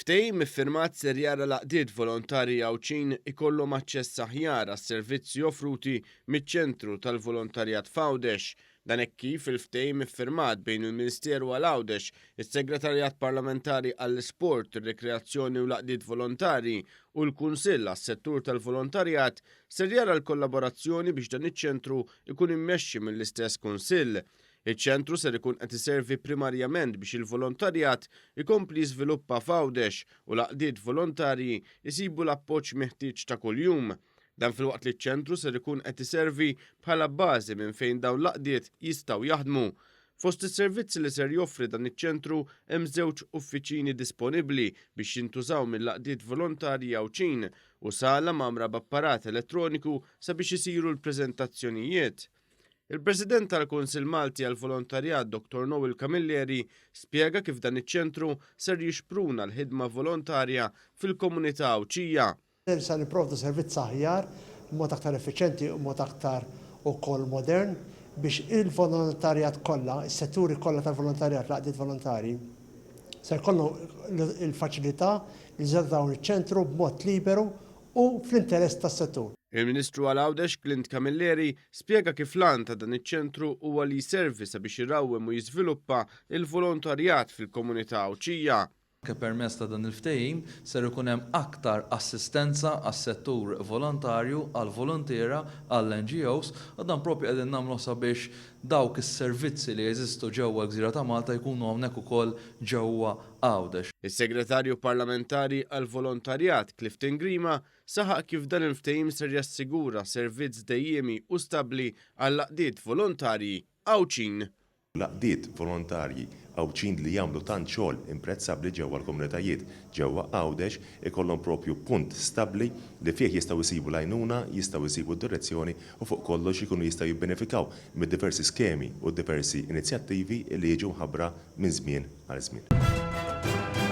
Ftehim iffirmat ser jara l-għaqdiet volontarji Għawdxin ikollhom aċċess aħjar għas-servizzi offruti miċ-Ċentru tal-Volontarjat f'Għawdex. Dan hekk kif il-ftehim iffirmat bejn il-Ministeru għal Għawdex, is-Segretarjat Parlamentari għall-Isport, ir-Rikreazzjoni u l-Għaqdiet Volontarji u l-Kunsill għas-Settur tal-Volontarjat ser jara l-kollaborazzjoni biex dan iċ-ċentru jkun immexxi mill-istess Kunsill. Iċ-ċentru ser ikun qed iservi primarjament biex il-volontarjat ikompli jiżviluppa f'Għawdex u l-għaqdiet volontarji jsibu l-appoġġ meħtieġ ta' kuljum. Dan filwaqt li ċ-ċentru ser ikun qed iservi bħala bażi minn fejn dawn l-għaqdiet jistgħu jaħdmu. Fost is-servizzi li ser joffri dan iċ-ċentru hemm żewġ uffiċini disponibbli biex jintużaw mill-għaqdiet volontarji Għawdxin u sala mgħammra b'apparat elettroniku sabiex isiru l-preżentazzjonijiet. Il-President tal-Kunsill Malti għall-Volontarjat Dottor Noel Camilleri spjega kif dan iċ-ċentru ser jixpruna l-ħidma volontarja fil-komunità Għawdxija. Ser nipprovdu servizz aħjar, b'mod aktar effiċjenti u mod aktar ukoll modern biex il-volontarjat kollha, is-setturi kollha tal-volontarjat, l-għaqdiet volontarji, ser jkollhom il-faċilità li jużaw dawn iċ-ċentru b'mod liberu u fl-interess tas-settur. Il-Ministru għal Għawdex Clint Camilleri spjega kif l-għan ta' dan iċ-ċentru huwa li jservi sabiex irawwem u jiżviluppa l-volontarjat fil-komunità Għawdxija. Anke permezz ta' dan il-ftehim ser ikun hemm aktar assistenza għas-settur volontarju, għall-voluntiera, għall-NGOs u dan proprju qegħdin nagħmluh sabiex dawk is-servizzi li jeżistu ġewwa l-gżira ta' Malta jkunu hawnhekk ukoll ġewwa Għawdex. Is-Segretarju Parlamentari għall-Volontarjat, Clifton Grima, saħaq kif dan il-ftehim ser jassigura servizz dejjiemi u stabbli għall-għaqdiet volontarji Għawdxin. L-għaqdiet volontarji Għawdxin li jagħmlu tant xogħol imprezzabbli ġewwa l-komunitajiet ġewwa Għawdex ikollhom propju punt stabbli li fih jistgħu jsibu l-għajnuna, jistgħu jsibu d-direzzjoni u fuq kollox ikunu jistgħu jibbenefikaw mid-diversi skemi u d-diversi inizjattivi li jiġu mħabbra minn żmien għal żmien.